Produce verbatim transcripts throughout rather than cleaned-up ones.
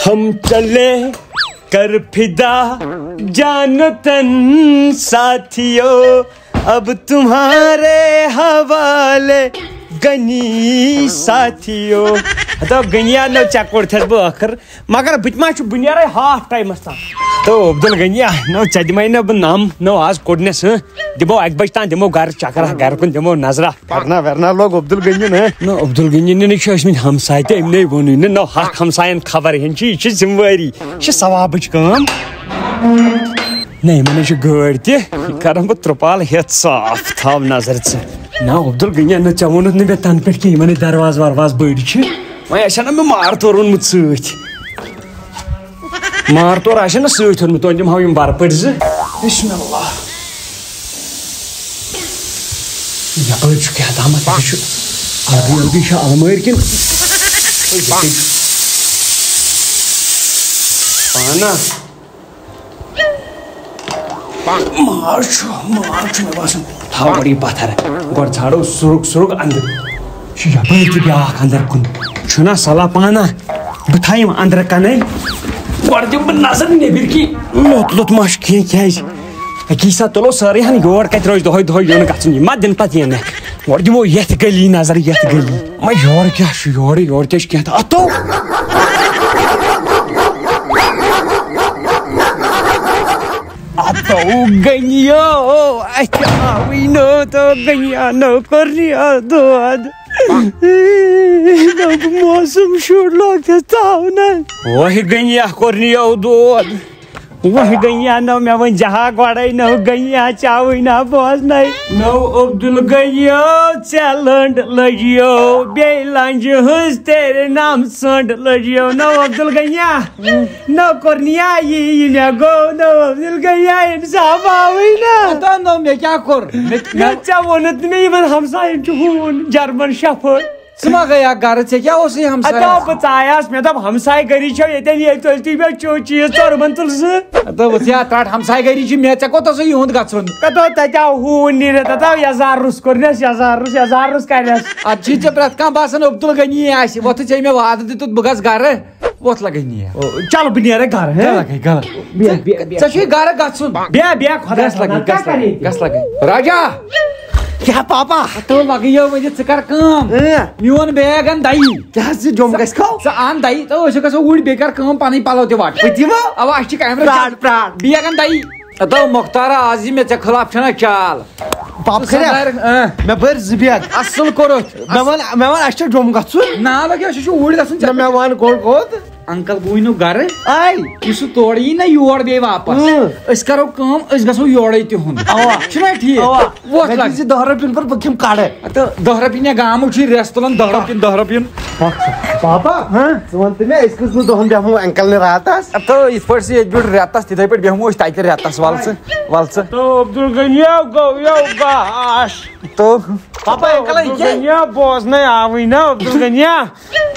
ہم چلے کر فدا جانتن ساتھیو، اب تمہارے حوالے گنی ساتھیو۔ ہتو گنیا نو چکوڑ تھس بہٕ ٲخٕر، مگر بہٕ تہِ ما چھُ، بہٕ نیرے ہاف ٹایمس تام۔ تو عبدالغنیا، نو ژےٚ دِمے نہٕ بہٕ نم، نو آز کوٚڑنس، ہہ؟ دِمو اکہِ بجہِ تام، دِمو گرٕ چکرا، گرٕ کُن دِمو نظرا۔ پھرنا ویرنا لوگ عبدالغنی نے۔ نہ، عبدالغنی نے چھِ ٲسمٕتۍ ہمساے تہٕ أمۍ نے ووٚنُے نہٕ، نہ، حق ہمساین خبر ہن چھِ، یہِ چھِ ذمہٕ وٲری، یہِ چھِ ثوابٕچ کٲم۔ نہ، یِمن ہے چھِ گٲڑۍ تہِ، یہِ کرن بہٕ ترٛپال ہٮ۪تھ صاف، تھاو نظر ژٕ۔ نہ، عبدالغنی، نہ، ژےٚ ووٚنُتھ نہٕ مےٚ تنہٕ پٮ۪ٹھ کینٛہہ، یِمن ہے دروازٕ وروازٕ بٔڑۍ چھِ۔ وۄنۍ آسہِ ہا نہ مےٚ مار تور اوٚنمُت سۭتۍ۔ مار تور آسہِ نہ سۭتۍ اوٚنمُت، وۄنۍ دِمہٕ ہاو یِم برپٲرۍ زٕ۔ بسم اللہ۔ یپٲرۍ چھُ کیٛاہ تامَتھ، یہِ چھُ الگٕے الگٕے چھِ المٲرۍ کِنۍ۔ پانہ۔ ماز چھُ، ماز چھُ مےٚ باسان۔ تھاو گۄڈٕ یہِ پتھر۔ گۄڈٕ ژھانڈو سُرُک سُرُک اندر۔ یہِ چھُ یپٲرۍ تہِ بیٛاکھ اندر کُن۔ چھُنہ صلاح پانہ؟ بہٕ تھاوٕ یِم اندرٕ کنَے۔ گۄڈٕ دِمہٕ بہٕ نظر نیٚبٕرۍ کِنۍ۔ لوٚت لوٚت ما چھُ کینٛہہ؟ کیٛازِ؟ اَکی ساتہٕ تُلو سٲرٕے ہن یور، کتہِ روزِ دۄہے دۄہے یُن گژھُن؟ یہِ ما دِنہٕ پتہٕ یِنہٕ؟ گۄڈٕ دِمو یتھ گلی نظر، یتھ گلی۔ ما یورٕ کیٛاہ چھُ؟ یورٕ، یورٕ کیٛاہ چھُ؟ کینٛہہ تہٕ اتو۔ اتو گنیو، اتہِ آوٕے نہٕ تو گنیا نہٕ کوٚرنی دود۔ نہٕ موسم شُر لوگ تہِ تاونن۔ وۄہہِ گنیا کوٚرنیو دود۔ وۄنۍ گٔییا نو مےٚ وۄنۍ جہا گۄڈَے نو گٔییا چاوٕے نہ بوزنَے۔ نو عبدالغنیو ژےٚ لٔنٛڈ لٔجیو، بیٚیہِ لنٛجہِ ہٕنٛز تیرِ نام سٔنٛڈ لٔجیو۔ نو عبدالغنیا، نو کوٚرنیا یی یہِ مےٚ گوٚو، نو عبدالغنیا انصاف آوٕے نہ۔ ہتا نو مےٚ کیٛاہ کوٚر؟ مےٚ، مےٚ مےٚ ژےٚ ووٚنُتھ نہٕ مےٚ یِمن ہمساین چھُ ہوٗن جرمن شفٲڑ۔ ژٕ ما گٔیاکھ گرٕ؟ ژےٚ کیٛاہ اوسُے ہمسایَس؟ اَدٕ بہٕ ژایاس، مےٚ دوٚپ، ہمسایہِ گٔری چھو ییٚتٮ۪ن، ییٚتہِ تُلۍ تُہۍ مےٚ چیوٗ چیٖز ژورٕ بَن تُل زٕ۔ اَدٕ وٕژھ یا ترٛٹھ، ہمسایہِ گٔری چھِ مےٚ، ژےٚ کوٚت اوسُے یِہُنٛد گژھُن؟ کَتھ دۄہ تَتہِ آو ہوٗن نیٖرِتھ، تَتھ آو یَزار روٚس کوٚرنَس، یَزار روٚس، یَزار روٚس کَرٮ۪س۔ اَدٕ چھُے ژےٚ پرٛٮ۪تھ کانٛہہ باسان عبدالغنی آسہِ، وۄتھُے ژےٚ مےٚ وعدٕ دیُتُتھ بہٕ گژھٕ گرٕ، وۄتھ لگے نیر۔ او، چلو بہٕ نیرٕ گرٕ، ہہ؟ چل لگے گرٕ۔ بیٚہہ، بیٚہہ، بیٚہہ۔ ژےٚ چھُے گرٕ گژھُن۔ بیٚہہ، بیٚہہ، خۄدایَس گژھ لگے، حوالہٕ، گژھ کیٛاہ لگے، کرے؟ گژھ لگے۔ راجا! کیٛاہ پاپا؟ تو لگیو وۄنۍ ژٕ کر کٲم۔ اۭں۔ میون بیگ ان دَیی۔ کیٛاہ حظ، یہِ جوٚم گژھِ کھو؟ ژٕ ان دَیی، تو أسۍ گژھو اوٗرۍ بیٚیہِ کر کٲم، پنٕنۍ پلو تہِ وٹ۔ بہٕ دِمہٕ؟ اوا، اَسہِ چھِ کیمرہ۔ پرٛار، پرٛار۔ بیگ ان دَیی۔ تو مۄختارا، آز یہِ مےٚ ژےٚ خلاف چھَنا چال۔ پاپہٕ ژٕ کھٔریا؟ سمجھایر، اۭں۔ مےٚ بٔرۍ زٕ بیگ۔ اَصٕل کوٚرُتھ۔ مےٚ وَن، مےٚ وَن، اَسہِ چھا جوٚم گژھُن؟ نا لگیو، سُہ چھُ اوٗرۍ گژھُن۔ نہ، مےٚ وَن گوٚڑ گوٚد۔ انکل بوٗنۍ نہٕ گرٕ۔ آے۔ یُس سُہ تورٕ یی نہ یور بیٚیہِ واپس۔ اۭں۔ أسۍ کرو کٲم، أسۍ گژھو یورے تِہُنٛد۔ اوا۔ چھُنہ ٹھیٖک؟ اوا۔ وۄتھ مےٚ لگ۔ دِژ یہِ دَہ رۄپیَن پٮ۪ٹھ، بہٕ کھٮ۪مہٕ کَڑٕ۔ تہٕ دَہ رۄپیہِ نہ گامُک چھُے رٮ۪س تُلان، دَہ رۄپیَن، دَہ رۄپیَن۔ پاپا، ہاں؟ ژٕ وَن تہٕ مےٚ، أسۍ کٕژ کٕژ دۄہَن بیٚہمو انکل نہِ راتس؟ تہٕ یِتھ پٲٹھۍ سُہ ییٚتہِ بیوٗٹھ رٮ۪تس، تِتھَے پٲٹھۍ بیٚہمو أسۍ تَتہِ رٮ۪تس۔ وَل ژٕ، وَل ژٕ۔ تو عبدالغنیو گوٚو یو گاش۔ تو پاپا، انکل، یہِ کیٛاہ؟ عبدالغنیا بوزنَے آوٕے نہ، عبدالغنیا۔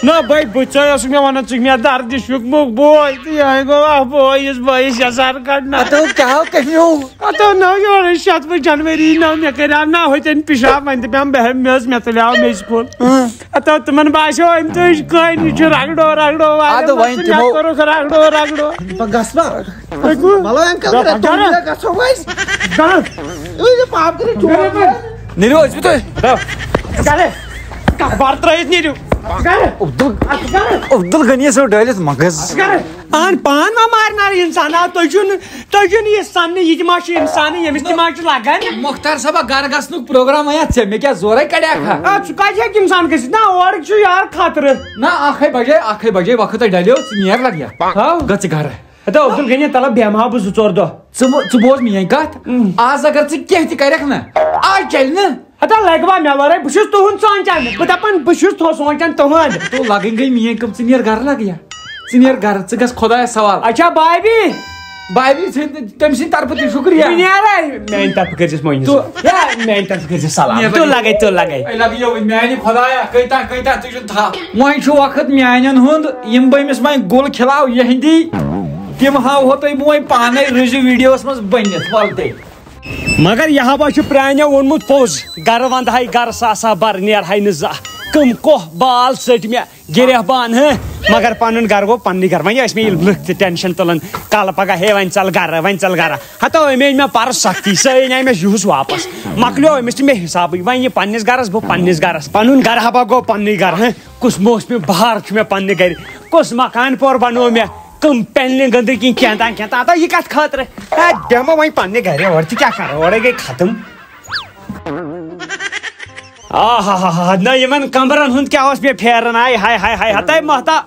نہ بھائی، بہٕ ژےٚ اوسُکھ مےٚ وَنان، ژٕ چھُکھ مےٚ دردِ شُکمُک بوے، تہٕ یِہوٚے گوٚو اَکھ بوے یُس بٲیِس یَزار کَڑنَس۔ ہتو کیٛاہ ہو کٔرِو؟ ہتو نہ یورٕ شَتوُہ جنؤری نہ مےٚ کَریٛاو نہ ہوٚتٮ۪ن پِشاب، وۄنۍ دَپیٛام بہٕ ہٮ۪مہٕ میٚژ، مےٚ تُلیٛاو میٚژِ پھوٚل۔ اۭں۔ ہتو تِمَن باسیو أمۍ تُج کٲنۍ، یہِ چھُ رگڑو رگڑو والٮ۪ن اَدٕ منٛز وۄنۍ تہٕ مےٚ تِمو کوٚرُکھ رگڑو رگڑو۔ بہٕ گژھٕ نا۔ ہیٚکوٕ؟ مطلب، انکل، گژھو۔ کَرو، کَرو۔ گژھو أسۍ۔ گژھو۔ یہِ پاپہٕ کٔرِتھ چون۔ نیٖرِو، أسۍ بہٕ تُہۍ۔ گرٕ۔ کَتھ بار ترٲیِتھ نیٖرِو۔ گرٕ۔ عبدال، اَتھ گرٕ۔ عبدالغنی صٲب ڈٲلِتھ مغز۔ گرٕ۔ اہن پان ما مارنار انسان؟ آ، تُہۍ چھِو نہٕ، تُہۍ چھِو نہٕ یہِ سمنہٕ، یہِ تہِ ما چھُ انسانٕے، ییٚمِس تہِ ما چھُ لگان؟ مۄختار صٲبا، گرٕ گژھنُک پروگرام آیا ژےٚ؟ مےٚ کیٛاہ زورے کڑیکھا؟ آ، ژٕ کتہِ ہیٚکہِ انسان گٔژھِتھ؟ نہ، اورٕ چھُ یار خطرٕ۔ نہ، اکھے بجے، اکھے بجے وقت ڈلیو، ژٕ نیر لگیا۔ ہاو۔ گژھ ژٕ گرٕ۔ ہتا عبدالغنی، تلہٕ بیٚہمہٕ ہا بہٕ زٕ ژور دۄہ۔ ژٕ وو-، ژٕ بوز میٲنۍ کتھ۔ اۭں۔ آز اگر ژٕ کینٛہہ تہِ کرکھ نہ، آز چلہِ نہٕ۔ ہتا لگوا مےٚ ورٲے، بہٕ چھُس تُہُنٛد سونٛچان۔ بہٕ دپان، بہٕ چھُس تھو-، سونٛچان تُہُنٛد۔ تو لگٕنۍ گٔے میٲنۍ کٲم، ژٕ نیر گرٕ لگیا۔ ژٕ نیر گرٕ، ژٕ گژھ خۄدایس سوال۔ اچھا بھابھی۔ بھابھی سٕنٛدِ، تٔمۍ سٕنٛدِ طرفہٕ تہِ شُکریہ۔ بہٕ نیرے۔ میانہِ طرفہٕ کٔرزِس مۄہنیو تو۔ سلام۔ یا میانہِ طرفہٕ کٔرزِس سلام۔ نیر تو لگے۔ لگے، تو لگے۔ اے لگیو وۄنۍ میانہِ خۄدایا، کۭتیاہ، کۭتیاہ تُجُن تھا۔ وۄنۍ چھُ وقت میانٮ۪ن ہُنٛد، یِم بہٕ أمِس وۄنۍ گُل کھلاو یِہنٛدی، تِم ہاوہو تۄہہِ بہٕ وۄنۍ پانے رٕزِ ویڈیوس منٛز بٔنِتھ۔ ول تیٚلہِ۔ مگر یہِ ہا چھُ پرٛانیو ووٚنمُت پوٚز، گرٕ ونٛدہے گرٕ ساسا بر، نیرہے نہٕ زانٛہہ۔ کم کوہ بال ژٔٹۍ مےٚ گِرِہہ بان، ہہ؟ مگر پنُن گرٕ گوٚو پننُے گرٕ۔ وۄنۍ ٲسۍ مےٚ ییٚلہِ لُکھ تہِ ٹینشن تُلان، کالہٕ پگاہ، ہے، وۄنۍ ژل گرٕ، وۄنۍ ژل گرٕ۔ ہتو، أمۍ أنۍ مےٚ پرٕ سختی، سۄ أنۍ مےٚ یُہُس واپس۔ مۄکلیو أمِس تہٕ مےٚ حسابٕے۔ وۄنۍ یہِ پننِس گرس، بہٕ پننِس گرس۔ پنُن گرٕ ہبا گوٚو پننُے گرٕ، ہہ؟ کُس موسمِ بہار چھُ مےٚ پننہِ گرِ، کُس مکان پور بنوو مےٚ، کٕم پینلہِ گٔنٛدرٕ کِنۍ کینٛہہ تام کینٛہہ تام۔ ہتا، یہِ کتھ خٲطرٕ؟ ہے، بیٚہمو وۄنۍ پننہِ گرِ، اورٕ تہِ کیٛاہ کرو، اورے گٔے ختم۔ آ ہا ہا ہا، نہ یِمن کمبرن ہُنٛد کیٛاہ اوس مےٚ پھیران، آے ہاے ہاے ہاے، ہتاے مہتا۔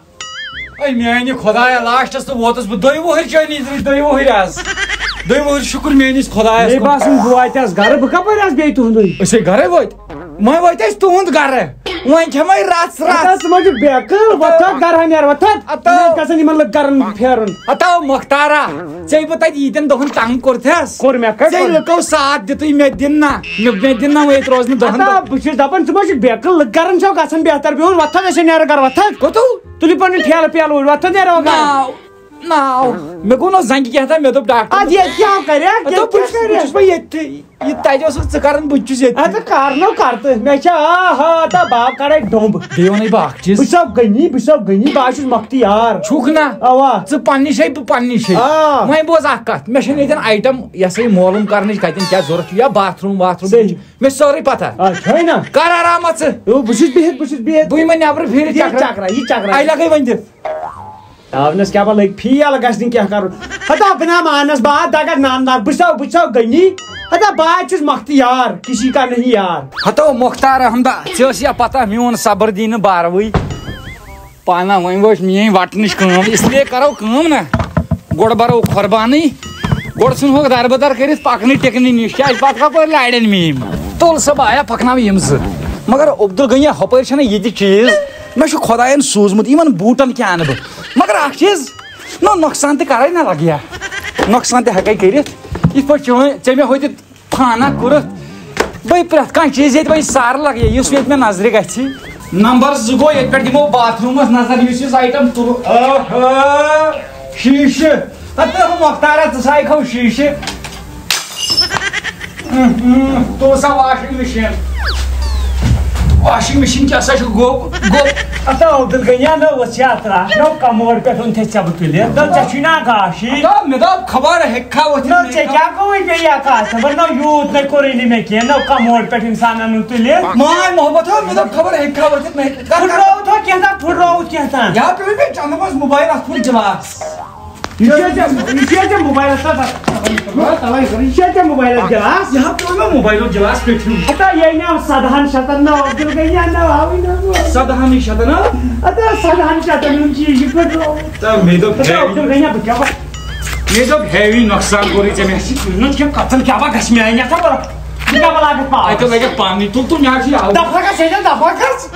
اے میانہِ خدایا، لاسٹس تہٕ ووتُس بہٕ دۄیہِ وُہٕرۍ چٲنی، دۄیہِ وُہٕرۍ آز۔ دۄیہِ وُہٕرۍ، شُکُر میٲنِس خدایس کُن۔ باسان بہٕ واتہِ آز گرٕ، بہٕ کپٲرۍ آز بیٚیہِ تُہُنٛدُے؟ أسے گرے وٲتۍ۔ وۄنۍ وٲتۍ أسۍ تُہُنٛد گرٕ۔ وۄنۍ کھٮ۪مے رژھ ہتا، رژھ۔ ژٕ ما چھُکھ بیقل؟ وۄتھ تھَو، گرٕ ہا نیر، وۄتھ تھَو۔ ہتا۔ یہِ گژھن یِمن لُکھ گرن پھیرُن۔ ہتا مۄختارا، ژےٚ بہٕ تتہِ ییٖتٮ۪ن دۄہن تنگ کوٚرتھس۔ کوٚر مےٚ کتہِ ژےٚ کوٚر؟ لُکو ساتھ دیُتُے، مےٚ دِن نہ۔ مےٚ، مےٚ دِن نہ وۄنۍ ییٚتہِ روزنہٕ دۄہن ہتا، دۄہن۔ بہٕ چھُس دپان، ژٕ ما چھُکھ بیقل؟ لُکھ گرن چھو گژھان بہتر بِہُن، وۄتھ تھَو، أسۍ ہے نیرو گرٕ، وۄتھ تھَو۔ کوٚتو؟ تُلِو پنُن ٹھیلہٕ پیلہٕ اوٗرۍ، وۄتھ تھَو، نیرو گرٕ۔ نہ۔ نہ، مےٚ گوٚو نہ زنٛگہِ کیٛاہ تام، مےٚ دوٚپ ڈاکٹر۔ اَدٕ ییٚتہِ کیٛاہ کَرِ؟ اَدٕ ییٚتہِ بہٕ کیٛاہ چھُس، کَرِ؟ بہٕ چھُس پَتہٕ ییٚتہِ، یہِ تَتہِ اوسُکھ ژٕ کَران، بہٕ تہِ چھُس ییٚتہِ۔ اَدٕ کَرنو کَر تہٕ، مےٚ چھا، آ ہا، تا باب کَڑے ڈوٚمب۔ بیٚیہِ وَنَے بہٕ اَکھ چیٖز۔ بہٕ چھُسا غنی، بہٕ چھُسا غنی، بہٕ ہا چھُس مۄختی یار۔ چھُکھ نہ؟ اَوا۔ ژٕ پَننہِ جایہِ، بہٕ پَننہِ جایہِ۔ آ۔ وۄنۍ بوز اَکھ کَتھ، مےٚ چھَنہٕ ییٚتٮ۪ن آیٹَم، یہِ ہسا یہِ معلوٗم کَرنٕچ کَتٮ۪ن کیٛاہ ضوٚرَتھ چھُ یا باتھ روٗم واتھ روٗم صحیح۔ چھُ۔ مےٚ چھِ سٲرٕے پَتہ۔ آ، چھٲے نہ۔ کَر آرام ژٕ۔ او، بہٕ چھُس بِہِتھ، بہٕ چھُس بِہِتھ۔ بہٕ یِمَے نٮ۪برٕ پھیٖرِتھ یہِ چَکرا۔ چَکرا، یہِ چَکرا۔ اَے لَگَے وۄنۍ دِتھ۔ تاونس کیٛاہ بہٕ لٔگۍ فیل گژھِ نہٕ کینٛہہ کرُن۔ ہتا بہٕ نا مانس بہٕ، دگت نان نار، بہٕ چھسو، بہٕ چھسو غنی۔ ہتا بہٕ حظ چھُس مختیار، کسی کا نہیں یار۔ ہتو مختار احمدہ، ژےٚ ٲس یا پتہ میون صبر دی نہٕ باروٕے۔ پانہ وۄنۍ وٲژ میٲنۍ وٹنٕچ کٲم، اس لیے کرو کٲم نا، گۄڈٕ برو قربانی، گۄڈٕ ژھٕنہوکھ دربدر کٔرِتھ پکنہِ ٹِکنہِ نِش، کیازِ پتہٕ کپٲرۍ لارن مےٚ یِم؟ تُل سا بہٕ آیا پکناوٕ یِم زٕ۔ مگر عبدالغنی ہپٲرۍ چھنہ یہِ تہِ چیٖز، مےٚ چھُ خۄداین سوٗزمُت، یِمن بوٗٹن کیٛاہ انہٕ بہٕ؟ مگر اکھ چیٖز، نہ نۄقصان تہِ کرے نہ لگہِ ہا، نۄقصان تہِ ہٮ۪کے کٔرِتھ۔ یِتھ پٲٹھۍ چٲنۍ، ژےٚ مےٚ ہوٚتہِ فانہ کوٚرُتھ، بٔے پرٛٮ۪تھ کانٛہہ چیٖز ییٚتہِ وۄنۍ سارٕ لگہِ، یُس ییٚتہِ مےٚ نظرِ گژھِ۔ نمبر زٕ گوٚو، ییٚتہِ پٮ۪ٹھ دِمو باتھ روٗمس نظر، یُس یُس آیٹم تُلو۔ آہا، شیٖشہٕ۔ ہتہٕ مۄختارا، ژٕ سا کھو شیٖشہٕ۔ اۭں، اۭں، تو سا واشنگ مشین۔ واشنگ مشین کیٛاہ سا چھُ گوٚو، گوٚو۔ اَتھ آو عبدالغنی، نہ ؤژھ یہِ اَتھ راتھ، نہ کموڈ پٮ۪ٹھ اوٚن تھے ژےٚ بہٕ تُلِتھ، نہ ژےٚ چھُے نہ گاشی۔ نہ، مےٚ دوٚپ خبر ہیٚکہِ کھا ؤتھِتھ، نہ نہ ژےٚ ہیٚکہِ کھا۔ کیٛاہ گوٚوُے بیٚیہِ یَتھ آسہِ، نہ یوٗت نَے کوٚرُے نہٕ مےٚ کینٛہہ، نہ کموڈ پٮ۪ٹھ اِنسان اَنُن تُلِتھ۔ ماے محبت ہو، مےٚ دوٚپ خبر ہیٚکہِ کھا ؤتھِتھ، نہ ہیٚکہِ۔ کر، کر۔ پھُٹرووُتھ ہو کینٛہہ تام، پھُٹرووُتھ کینٛہہ تام۔ یا پیوٚو مےٚ چنٛدٕ منٛز موبایل اَتھ پھُٹ گِلاس۔ یہِ چھُ ژےٚ، یہِ چھُ ژےٚ موبایلَس تَتھ، یہِ چھُ ژےٚ موبایلَس گِلاس۔ یہِ ہا پیوٚو مےٚ موبایلُک گِلاس پیٚٹھِم۔ ہتا یہِ ناو سدہن شتن ناو عبدالغنی ناو آوٕے نہٕ۔ سدہن شتن ہا؟ ہتا سدہن شتن ہُنٛد چیٖز چھُ پھٕٹرومُت۔ تہٕ مےٚ دوٚپ ہتا ہے۔ عبدالغنی بہٕ کیٛاہ وَنہٕ؟ مےٚ دوٚپ ہے وی نۄقصان کوٚرُے ژےٚ مےٚ۔ ژٕ نہ کینٛہہ کَتھَن کیٛاہ بہٕ گژھِ میٛانہِ اَتھٕ بہٕ، بہٕ کیٛاہ بہٕ لاگَتھ پاورَس؟ اَتہِ لَگَکھ پانٕے، تُل تُل مےٚ حظ چھُ یہِ عادت۔ دَفعہ گژھ ییٚتٮ۪ن، دَفعہ گژھ۔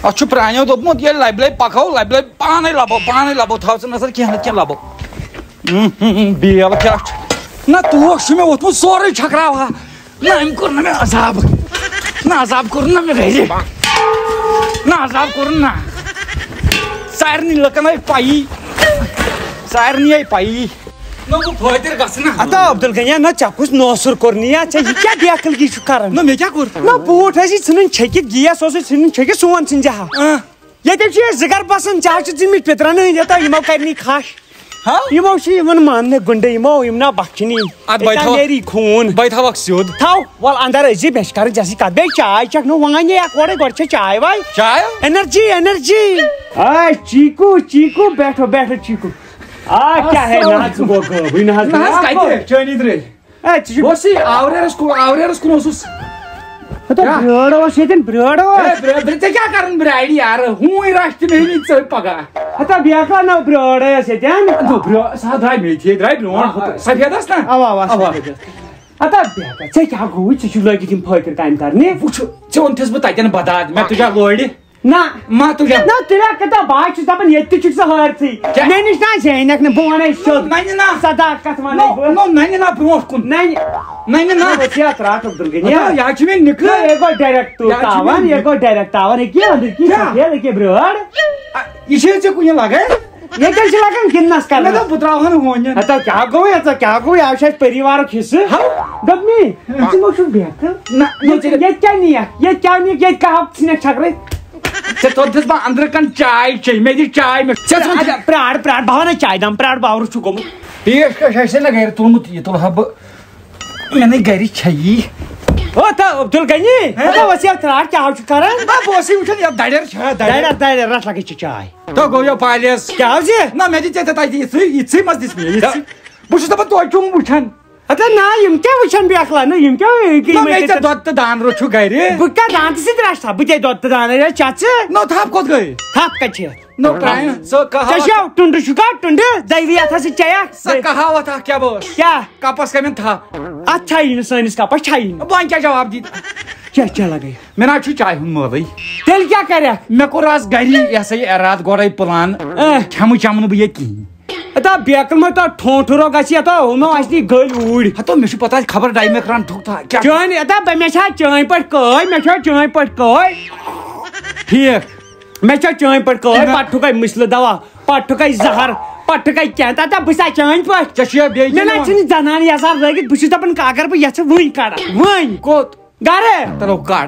اَتھ چھُ پرٛانیو دوٚپمُت، ییٚلہِ لَبہِ لَبہِ پَکو، لَبہِ لَبہِ پانے لبو، پانے لبو، تھاو ژٕ نظر کینٛہہ نتہٕ کینٛہہ لبو۔ اۭں، اۭں، اۭں، بیل کیٛاہ چھُ؟ نہ، توش چھُ مےٚ ووٚتھمُت سورُے چھکراوہا۔ نہ، أمۍ کوٚر نہٕ مےٚ عذاب۔ نہ، عذاب کوٚر نہٕ مےٚ گرِ۔ نہ، عذاب کوٚر نہٕ نہ۔ سارنٕے لُکن آیہِ پَیی۔ سارنٕے آیہِ پَیی۔ نہ، بہٕ فٲطر گژھٕ نہ۔ ہتا عبدالغنی، نہ ژےٚ کُس نوسُر کوٚر نہٕ یا ژےٚ یہِ کیٛاہ بے عقلگی چھُ کران؟ نہ، مےٚ کیٛاہ کوٚر؟ نہ، بوٗٹھ ٲسی ژھٕنٕنۍ چھٔکِتھ، گیس اوسُے ژھٕنُن چھٔکِتھ، سون ژھٕنۍ زِ ہا۔ اۭں۔ ییٚتٮ۪ن چھِ یہِ زٕ گرٕ بسان، ژےٚ ہا چھِ ژھٕنمٕتۍ پِترَن ہٕنٛدۍ، یوٚتام یِمو کَرِ نہٕ یہِ کھَش۔ ہا؟ یِمو چھِ یِوان ماننہٕ گُنڈٕ، یِمو یِم نا بخچنی۔ اَدٕ بہٕ ییٚتٮ۪ن تھاو، نیری خوٗن۔ بہٕ تھاوَکھ سیوٚد۔ تھاو، وَل اَندَر أژۍ زِ، مےٚ چھِ کَرٕنۍ ژےٚ سۭتۍ کَتھ۔ بیٚیہِ چاے چَکھ نہٕ وَنہِ یا کورے گۄڈٕ چھےٚ چاے واے۔ چاے؟ Energy, energy. آے چیٖکو، چیٖکو، بیٹھو، بیٹھو چیٖکو۔ آ، کیٛاہ ہے، نہ حظ، ژٕ گوٚو غٲبٕے، نہ حظ۔ نہ حظ، کَتہِ؟ چٲنی درٛے۔ اے، ژٕ چھُکھ بہٕ اوسُس یہِ آورٮ۪رَس کُن، آورٮ۪رَس کُن اوسُس۔ ہتا کیٛاہ؟ برٛٲر اوس ییٚتٮ۪ن، برٛٲر اوس۔ اے، برٛٲر، برٛٲر، ژےٚ کیٛاہ کَرُن برٛارِ یارٕ؟ ہوٗنۍ رَچھ تہِ مےٚ یی ژٔپۍ پَگاہ۔ ہتا بیٚیہِ اَکھ ناو برٛٲر ٲس ییٚتٮ۪ن۔ نہ، برٛٲر، سۄ درٛاے مےٚ تھی، درٛاے برٛونٛٹھ۔ آ، آ۔ سفیدَس نا؟ اَوا، اَوا، اَوا۔ سفیدَس۔ ہتا بیٚیہِ ہتا، ژےٚ کیٛاہ گوٚوُے؟ ژےٚ چھُکھ لٲگِتھ یِم فٲطر کامہِ کَرنہِ۔ وٕچھ، ژےٚ اوٚنتھَس بہٕ تَتٮ۪ن بَداد، مےٚ تُجا لورِ۔ نہ۔ ما تُجا؟ نہ، تُلیا کتاب، بہٕ حظ چھُس دَپان، ییٚتہِ تہِ چھُکھ ژٕ حٲرتھٕے۔ کیٛاہ؟ مےٚ نِش نہ زینکھ نہٕ، بہٕ وَنے سیوٚد۔ نہ، نہ، نہ۔ صداقت وَنے نہ، بہٕ۔ نہ، نہ، نہ، نہ، برونٛٹھ کُن۔ نہ، نہ۔ نہ، نہ، نہ۔ نہ، بہٕ چھُس یَتھ راتھ عبدالغنی۔ ہتا، یہِ حظ چھُ مےٚ نِکہٕ۔ نہ، یہِ گوٚو direct یہِ حظ چھُ تاوان، مےٚ یہِ گوٚو direct تاوان۔ ییٚکیٛاہ أنٛدٕرۍ کِنۍ کیٛاہ؟ سفید، ییٚکیٛاہ برٛٲر۔ آ، یہِ چھِ ژےٚ کُنہِ لَگان؟ ییٚتٮ۪ن چھِ لَگان گِنٛدنَس مےٚ کَرنَس۔ دوٚپ، بہٕ ترٛاوہَن ہوٗنٮ۪ن۔ ہتا، کیٛاہ گوٚو یَتھ ژےٚ؟ کیٛاہ گوٚو؟ یہِ حظ چھِ اَسہِ پٔریوارُک حِصہٕ۔ ہا؟ دوٚپمَے، ژٕ مہ چھُکھ بیکھٕ۔ نہ، نہ، ییٚتہِ، ژٕ ییٚتہِ کیٛاہ نِیَکھ؟ ییٚتہِ کیٛاہ نِیَکھ؟ ییٚتہِ کَہَو ژھٕنَکھ چھَکرٲوِتھ؟ ژےٚ توٚتتھَس بہٕ اَنٛدرٕ کَنہِ چاے چیٚے، مےٚ دِ چاے، مےٚ۔ ژےٚ ژٕ اَدٕ پرٛار، پرٛار، بہٕ وَنَے چاے دام، پرٛار، باورٕ چھُ گوٚمُت۔ پیش کیٛاہ چھِ اَسہِ نہ گَرِ تُلمُت، یہِ تُلہٕ ہا بہٕ۔ مےٚ نَے گَرِ چھےٚ یی۔ او، تہٕ عبدالغنی، ہہ؟ دَپان ٲس یَتھ راتھ کیٛاہ چھُ کَران؟ نہ، بہٕ اوسُے وٕچھان، یَتھ دَرٮ۪ر چھا، دَرٮ۪ر۔ دَرٮ۪ر، دَرٮ۪ر، رَٹھ لَگے ژےٚ چاے۔ تو گوٚو یہِ پالیس۔ کیٛاہ حظ یہِ؟ نہ، مےٚ دِ ژےٚ تہِ تَتہِ یِژھٕے، یِژھٕے منٛز دِژ مےٚ، یِژھٕے۔ بہٕ چھُس دَپان، توتہِ چھُم وٕچھان۔ ہتا نہ، یِم کیٛاہ وٕچھن بیکلا؟ نہ، یِم کیٛاہ یہِ نہ، یِم مےٚ ییٚتہِ ژےٚ دۄد تہٕ دانہٕ روٚٹ چھُ گرِ۔ بہٕ کیٛاہ دانہٕ سۭتۍ رَچھٕ ہا؟ بہٕ تے دۄد تہٕ دانہٕ رَچھٕ، چا ژٕ؟ نہ، تھپھ کوٚت گٔے؟ تھپھ کَتہِ چھِ؟ نہ، ترٛایہِ نہٕ۔ ژٕ ژےٚ کہاوت۔ چھےٚ ٹُنڈٕ چھُکا ٹُنڈٕ؟ دَیوی اَتھَس سۭتۍ چیٚیَکھ۔ سۄ کہاوت اَکھ کیٛاہ بہٕ ٲس؟ کیٛاہ؟ کَپَس کَمٮ۪ن تھپھ؟ اَتھ چھَیی نہٕ، سٲنِس کَپَس چھَیی نہٕ۔ وۄنۍ کیٛاہ جواب دِتھ؟ کیٛاہ، کیٛاہ لَگے؟ مےٚ نہ چھُ چایہِ ہُنٛد مٲلٕے۔ تیٚلہِ کیٛاہ کَرٮ۪کھ؟ مےٚ کوٚر آز گَری، یہِ ہسا یہِ، اِرادٕ گۄڈَے پٕلان۔ اہ۔ کھٮ۪مہٕ چٮ۪مہٕ نہٕ بہٕ ییٚتہِ کِہیٖنۍ۔ ادا بیکل ما تو ٹھونٹھرو گژھِ یا تو ہُنو اَسہِ نی گٔلۍ اوٗرۍ۔ ہتو، مےٚ چھُ پتہ خبر ڈایمک رن ٹھُک تھا کیٛاہ۔ چٲنۍ، ادا بہٕ، مےٚ چھا چٲنۍ پٲٹھۍ کٲے، مےٚ چھا چٲنۍ پٲٹھۍ کٲے۔ ٹھیٖک۔ مےٚ چھا چٲنۍ پٲٹھۍ کٲے، نہ۔ پتہٕ ٹھُکے مٕسلہٕ دوا، پتہٕ ٹھُکے زہر، پتہٕ ٹھُکے کینٛہہ، تتھ بہٕ چھا چٲنۍ پٲٹھۍ۔ ژےٚ چھُ یہِ بیٚیہِ مےٚ نہ کِنہٕ چھُنہٕ زنان یزار لٲگِتھ، بہٕ چھُس دپان اگر بہٕ یژھٕ وٕنۍ کڑا، وٕنۍ۔ کوٚت؟ گرٕ۔ تلو کڑ۔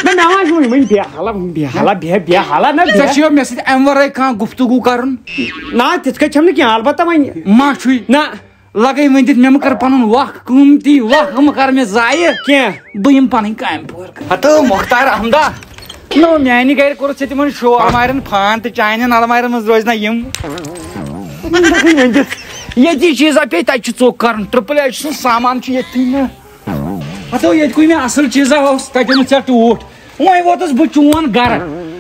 نہ، مےٚ ما چھُ وٕنہِ، وٕنہِ بیٚہہ حالا، وٕنہِ بیٚہہ حالا، بیٚہہ، بیٚہہ حالا، نہ، ژےٚ بیٚہہ۔ چھُ مےٚ سۭتۍ امہِ ورٲے کانٛہہ گفتگو کرُن؟ نہ، تِتھ کٔنۍ چھَم نہٕ کینٛہہ، البتہ وۄنۍ۔ ما چھُے؟ نہ۔ لگے وۄنۍ دِتھ، مےٚ مہٕ کر پنُن وق قۭمتی وق مہٕ کر مےٚ ضایع۔ کینٛہہ۔ بہٕ یِمہٕ پنٕنۍ کامہِ پوٗرٕ کرنہِ۔ ہتہٕ مۄختار احمدا، نو میانہِ گرِ کوٚرُتھ ژےٚ تِمن شو المارٮ۪ن فان تہٕ چانٮ۪ن المارٮ۪ن منٛز روزِ نہ یِم۔ ییٚتی چیٖزا پیٚیہِ تتہِ چھُ ژوٚک کرُن، ٹرپل ایچ سُنٛد سامان چھُ ییٚتھی نہ۔ ہتو، ییٚتہِ کُے مےٚ اصل چیٖزا اوس، تتہِ اوٚنُتھ ژےٚ ٹوٗٹھ۔ وۄنۍ ووتُس بہٕ چون گرٕ،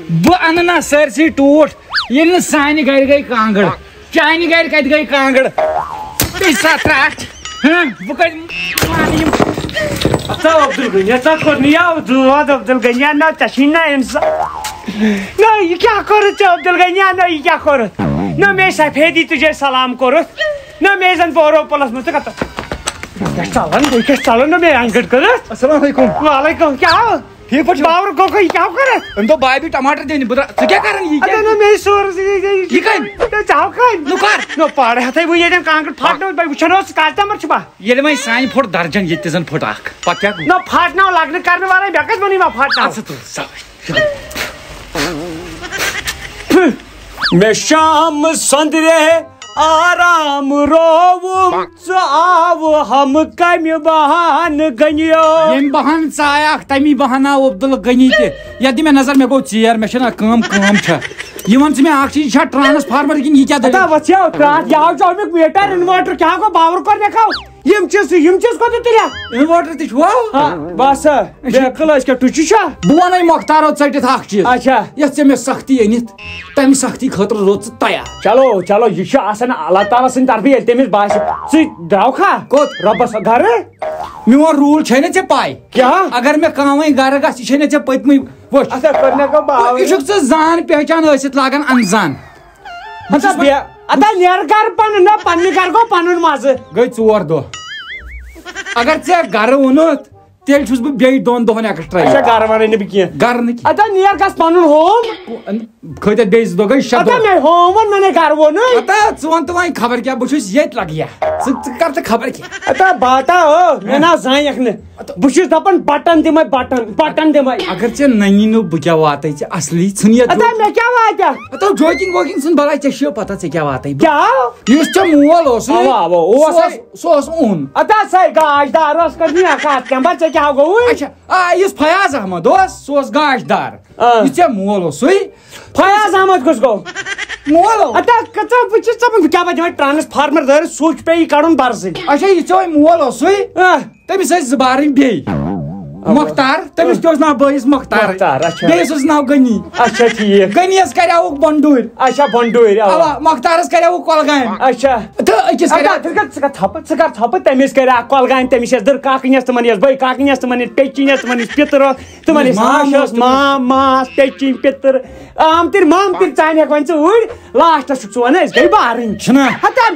بہٕ انہٕ نا سٲرسٕے ٹوٗٹھ، ییٚلہِ نہٕ سانہِ گرِ گٔے کانٛگٕر۔ چانہِ گرِ کتہِ گٔے کانٛگٕر؟ بیٚیہِ سا ترٛٹھ۔ ہہ، بہٕ کتہِ مانہٕ یِم؟ ہتو عبدالغنی، ژےٚ کوٚر نہٕ یَوٕ دود عبدالغنی، نہ ژےٚ چھُے نہ انسان۔ نہ، یہِ کیٛاہ کوٚرُتھ ژےٚ عبدالغنی؟ نہ، یہِ کیٛاہ کوٚرُتھ؟ نہ، مےٚ سفیدی تُجے سلام کوٚرُتھ۔ نہ، مےٚ زن بورو پلس منٛز ژٕ کتھ۔ کیٛاہ ژلان، بیٚیہِ کیٛاہ ژلان؟ نہ، مےٚ انگٕٹ کٔرٕتھ۔ السلام علیکم۔ وعلیکم، کیٛاہ ہو؟ ٹھیٖک پٲٹھۍ چھِو؟ باورٕ گوٚو یہِ کیٛاہ ہو کٔرٕتھ؟ أمۍ دوٚپ بابی ٹماٹر دِنہِ، بہٕ درا-، ژٕ کیٛاہ کران یہِ؟ اَدٕ نہ، مےٚ سورُس یہِ، یہِ، یہِ، یہِ کَمہِ؟ ژٕ ژاو کَمہِ؟ نہٕ کر؟ نہ، پاڑٕ ہٮ۪تھَے بہٕ ییٚتٮ۪ن کانٛگٕر پھاٹنٲوِتھ، بہٕ وٕچھان اوسُس کَتھ تَمَر چھُ بہٕ۔ ییٚلہِ وۄنۍ سانہِ پھوٚٹ درجن ییٚتہِ تہِ زن پھوٚٹ اکھ، پتہٕ کیٛاہ گوٚو؟ نہ، پھاٹناو لگنہٕ کرنہٕ ورٲے مےٚ کَتہِ ووٚنُے ما پھاٹناو؟ اَدٕ سا تُل، سا۔ مےٚ شام سۄندرے آرام رووُم، ژٕ آوٕ ہم کمہِ بہانہٕ گٔنیو؟ ییٚمہِ بہانہٕ ژٕ آیاکھ، تَمی بہانہٕ آو عبدالغنی تہِ۔ یَتھ دِ مےٚ نظر، مےٚ گوٚو ژیر، مےٚ چھَنہ کٲم، کٲم چھےٚ۔ یہِ وَن ژٕ مےٚ اَکھ چیٖز، یہِ چھا ٹرٛانسفارمر کِنہٕ یہِ کیٛاہ دٔلیٖل؟ ہتا وَژھیو، ترٛاتھ یہِ حظ چھُ اَمیُک میٖٹر، اِنوٲٹر کیٛاہ گوٚو، باور کوٚر مےٚ کَو؟ یِم چیٖز، یِم چیٖز کوٚت تُلیا؟ اِنوٲٹر تہِ چھُوا؟ ہا، بس۔ بیکل ٲسۍ کیٛاہ ٹُچہِ چھا؟ بہٕ وَنَے مۄختارو ژٔٹِتھ اَکھ چیٖز۔ اچھا۔ یۄس ژےٚ مےٚ سختی أنِتھ، تَمہِ سختی خٲطرٕ روٗد ژٕ تیار۔ چلو، چلو، یہِ چھُ آسان اللہ تعالیٰ سٕنٛدِ طرفہٕ، ییٚلہِ تٔمِس باسہِ۔ ژٕ درٛاو کھا؟ کوٚت؟ رۄبَس گرٕ؟ میون روٗل چھے نہ ژےٚ پَے؟ کیٛاہ؟ اگر مےٚ کانٛہہ وۄنۍ گرٕ گژھِ، یہِ چھے نہ ژےٚ پٔتمٕے وٕچھ۔ اچھا، کٔر مےٚ کٲم، باو۔ یہِ چھُکھ ژٕ زان پہچان ٲسِتھ لاگان انزان۔ ہتا بے-، ادا نیر گرٕ پنُن، نہ پننہِ گرٕ گوٚو پنُن مزٕ۔ گٔے ژور دۄہ۔ اگر ژےٚ گرٕ ووٚنُتھ، تیٚلہِ چھُس بہٕ بیٚیہِ دۄن دۄہن ایکسٹرا اچھا، ییٚتہِ۔ گرٕ وَنٕے نہٕ بہٕ کینٛہہ۔ گرٕ نہٕ کینٛہہ۔ ادا نیر گژھ پنُن ہوم۔ کھٔتۍ اَتھ بیٚیہِ زٕ دۄہ، گٔے شےٚ ادا دۄہ۔ مےٚ ہوم ووٚن، مےٚ نے گرٕ ووٚنُے۔ ادا ژٕ وَن تہٕ وۄنۍ خبر کیٛاہ، بہٕ چھُس ییٚتہِ لگیا۔ ژٕ، ژٕ کر تہٕ خبر کیٛاہ۔ ادا باٹا ہو، مےٚ نہ زانیکھ نہٕ۔ بہٕ چھُس دَپان بٹن دِمَے، بٹن، بٹن دِمَے۔ اگر ژےٚ نَنی نہٕ بہٕ کیٛاہ واتے ژےٚ اصلی، ژھٕن یَتھ اَدا جوک-، مےٚ کیٛاہ واتہِ؟ اَدا جوکِنگ ووکِنگ ژھٕن بَلاے، ژےٚ چھُے پَتہ ژےٚ کیٛاہ واتے بہٕ۔ کیٛاہ؟ یُس ژےٚ مول اوسُے، اَوا، اَوا، اوس سُہ اوس، اَسہِ۔ سُہ اوس اوٚن۔ اَدا سۄے گاش دار اوس کٔرمٕژ مےٚ کَتھ، کَمہِ پَتہٕ ژےٚ کیٛاہ گوٚوُے؟ اچھا، آ، یُس فیاض احمد اوس، سُہ اوس گاش دار۔ آ۔ یُس ژےٚ مول اوسُے۔ فیاض احمد کُس گوٚو؟ مول اوس۔ اَدا کۭژاہ بہٕ چھُس ژَپان، بہٕ کیٛاہ پَتہٕ دِمَے ٹرانسفارمر دٲرِتھ، سُچ پیٚیہِ کَڑُن بَرسٕے۔ اچھا، یُس ژےٚ وۄنۍ مول اوسُے۔ آ۔ تٔمِس ٲسۍ زٕ بارٕنۍ بیٚیہِ۔ مۄختار، تٔمِس تہِ اوس ناو بٲیِس مۄختار۔ مۄختار، اچھا۔ بیٚیِس اوس ناو غنی۔ اچھا، ٹھیٖک۔ غنیَس کریاوُکھ بۄنڈوٗرۍ۔ اچھا، بۄنڈوٗرۍ، اوا۔ اوا، مۄختارس کریاوُکھ کۄلگامہِ۔ اچھا۔ تہٕ أکِس اچھا، کریاو ژٕ کر، ژٕ کر ژھۄپہٕ، ژٕ کر ژھۄپہٕ، تٔمِس کریاو کۄلگامہِ، تٔمِس ٲس دٕر کاکنِیَس، تِمن ٲس بٲے کاکنِیَس، تِمن ٲس پیٚچِنۍ یَس، تِمن ٲس پیٚتٕر ٲس، تِمن ٲس مام ہَش ٲس، ٲس، تِمن مام، ماس، پیٚچِنۍ، پیٚتٕر، آمتٕرۍ، مامتٕرۍ، ژانہِ ہٮ۪کھ وۄنۍ ژٕ اوٗرۍ۔ لاسٹس چھُکھ ژٕ وَنان أسۍ گٔے بارٕنۍ۔ چھُنہ؟ ہتا،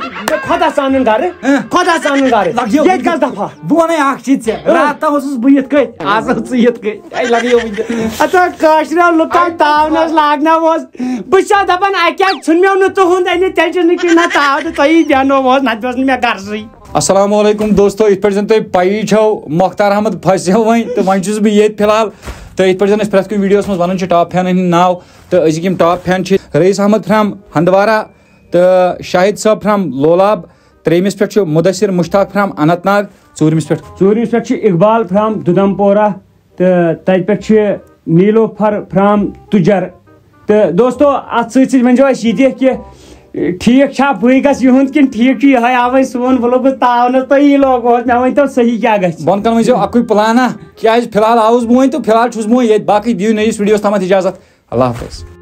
خۄدا ژانُن گرٕ، اۭں۔ خۄدا ژانُن گرٕ۔ لگیو۔ ییٚتہِ گژھ دفعہ۔ بہٕ وَنے اکھ چیٖز ژےٚ، اۭں۔ راتھ تام اوسُس بہٕ یِتھ کٔنۍ، آز ٲس ژٕ یِتھ کٔنۍ۔ اے، لگیو وٕنہِ۔ ہتا کٲشریو لُکن تاونس لاگناوس۔ بہٕ چھُسا دپان اَکہِ اکہِ ژھُن مےٚ نہٕ تُہُنٛد أنِتھ، تیٚلہِ چھُس نہٕ کینٛہہ نہ تاو تہٕ تۄہی بیٚہنووس، نتہٕ اوس نہٕ مےٚ غرضٕے۔ السلام علیکم دوستو، یِتھ پٲٹھۍ زن تۄہہِ پَیی چھو، مۄختار احمد پھسیو وۄنۍ تہٕ وۄنۍ چھُس بہٕ ییٚتہِ فی الحال۔ تہٕ یِتھ پٲٹھۍ زَن أسۍ پرٛٮ۪تھ کُنہِ ویٖڈیوَس منٛز وَنان چھِ ٹاپ فینَن ہٕنٛدۍ ناو، تہٕ أزِکۍ یِم ٹاپ فین چھِ رئیس احمد فرام ہندوارہ تہٕ شاہد صٲب فرام لولاب۔ ترٛیٚیِمِس پٮ۪ٹھ چھُ مدثر مشتاق فرام اننت ناگ۔ ژوٗرمِس پٮ۪ٹھ ژوٗرمِس پٮ۪ٹھ چھُ اقبال فرام دُدم پورہ، تہٕ تَتہِ پٮ۪ٹھ چھِ نیلوفر فرام تُجر۔ تہٕ دوستو، اَتھ سۭتۍ سۭتۍ ؤنۍ زیو اَسہِ یہِ تہِ کہِ ٹھیٖک چھا، بٕے گژھٕ یِہُنٛد کِنہٕ ٹھیٖک چھُ یِہوٚے؟ آو وۄنۍ سون vlog تاونَس، تُہی لوگوہوس، مےٚ ؤنۍ تو صحیح کیٛاہ گژھِ۔ بۄنہٕ کَنہِ ؤنۍ زیو اَکُے پٕلانہ، کیٛازِ فِلحال آوُس بہٕ وۄنۍ تہٕ فِلحال چھُس بہٕ وۄنۍ ییٚتہِ۔ باقٕے دِیِو نٔیِس ویٖڈیوَس تامَتھ اِجازت۔ اللہ حافظ۔